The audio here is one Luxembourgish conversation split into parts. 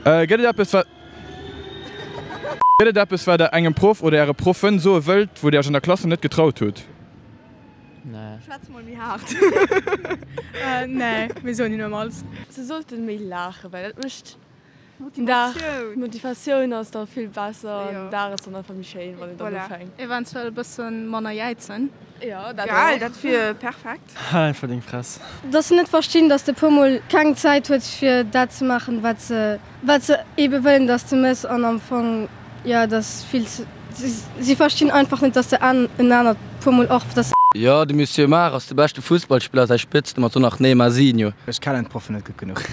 Gëtt et eppes wat Gëtt et eppes wat der engem Proff oder äre Proffen soe wëllt, wou dir iech an der Klass nach net getraut hutt? Nee. Schwätz mol méi haart. Nee, mir soen hinnen ëmmer alles. Se sollten méi laachen, well dat mécht den Dag, d'Motivatioun ass da vill besser an den Dag ass dann einfach méi schéin, wann een dann ufänkt. Eventuell e bëssen manner jäizen. Jo, dat och. Geil, dat wier perfekt. Hal einfach deng Fress. Dass se net verstinn, dass de puer mol keng Zäit huet fir dat ze maachen, wat se wat se ebe wëllen, dass de mëss an am Fong, jo, dass vill ze, si verstinn einfach net, dass de en anert puer mol och, dass. Jo, de Monsieur Mar ass de beschte Fussballspiller, säi Spëtznumm ass och nach Neymarzinho. Ech kennen d'Proffen net gutt genuch.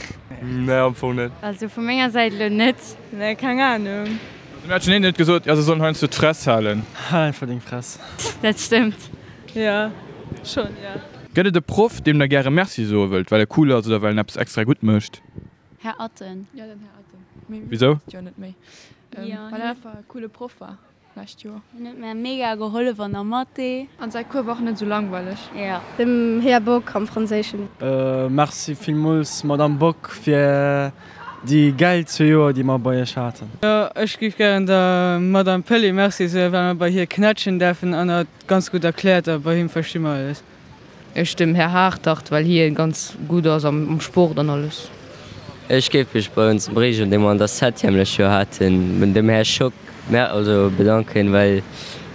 Nee, am Fong net. Also vu menger Säit elo net. Nee, keng Ahnung. Also mir hat schon een net gesot, jo se sollen heiansdo d'Fress halen. Hal einfach deng Fress. Dat stëmmt. Jo, schon, jo. Gëtt et e Proff, deem der gäre Merci soe wëllt, well e cool ass oder well en eppes extra gutt mécht? Här Atten. Jo, den Här Atten. Mee Wisou? Jo, net méi. Jo, Well en einfach e coole Proff war lescht Joer. Hien huet mär mega gehollef an der Mathé. An säi Cours war och net esou langweileg. Jo. Dem Här Bock am Franséischen. Merci villmools Madame Bock fir déi gäil zwee Joer déi mer bei iech haten. Jo, ech géif gären der Madame Pelli Merci soen, well mer bei hir knätschen däerfen an hat ganz gutt erkläert a bei him versti mer alles. Ech dem Här Hartart, well hien ganz gutt ass am Sport an alles. Ech géif mech bei onsem Régent, dee mer an der Septième lescht Joer haten, dem Här Schock, also bedanken, well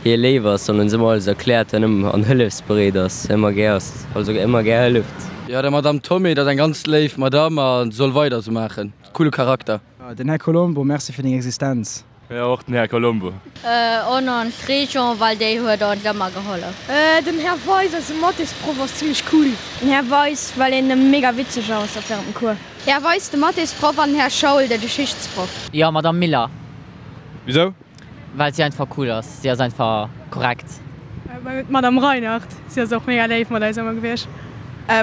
hie léif ass an ons ëmmer alles erkläert an ëmmer an hëllefsbereet ass, ëmmer gär ass, also ëmmer gär hëlleft. Jo, der Madame Thomé, dat ass eng ganz léif Madame a soll weider esou maachen. Coole Charakter. Den Här Colombo, merci fir deng Existenz. Jo, och den Här Colombo. Och un d'Régent, well déi huet ons ëmmer gehollef. Den Här Weis, eise Mathésproff, ass zimmlech cool. Den Här Weis, well en mega witzeg ass op während dem Cours. Här Weis, de Mathésproff, an den Här Schaul, de Geschichtsproff. Jo, Madame Miller. Wisou? Well si einfach cool ass. Si ass einfach korrekt. D'Madame Reinert, si ass och mega léif mat eis ëmmer gewiescht.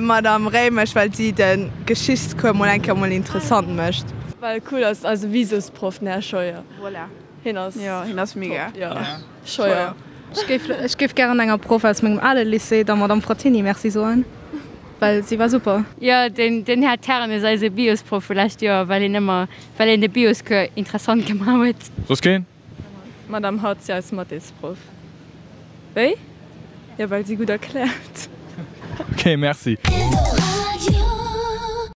Madame Réimech, well si de Geschichtscours mol eng Kéier mol interessant mécht. Well e cool ass, eise Visosproff, den Här Scheuer. Voilà. Hien ass Jo, hien ass mega. top. Jo, Scheuer. Ech géif, ech géif gären enger Proff aus mengem ale Lycée, der Madame Frattini, Merci soen, well si war super. Jo, den, den Här Ternes, eise Biosproff vu lescht Joer, well hien ëmmer, well hien de Bioscours interessant gemaach huet. Soss keen? Madame Hatz, eis Mathésproff. Wéi? Jo, well si gutt erkläert. Ok, merci.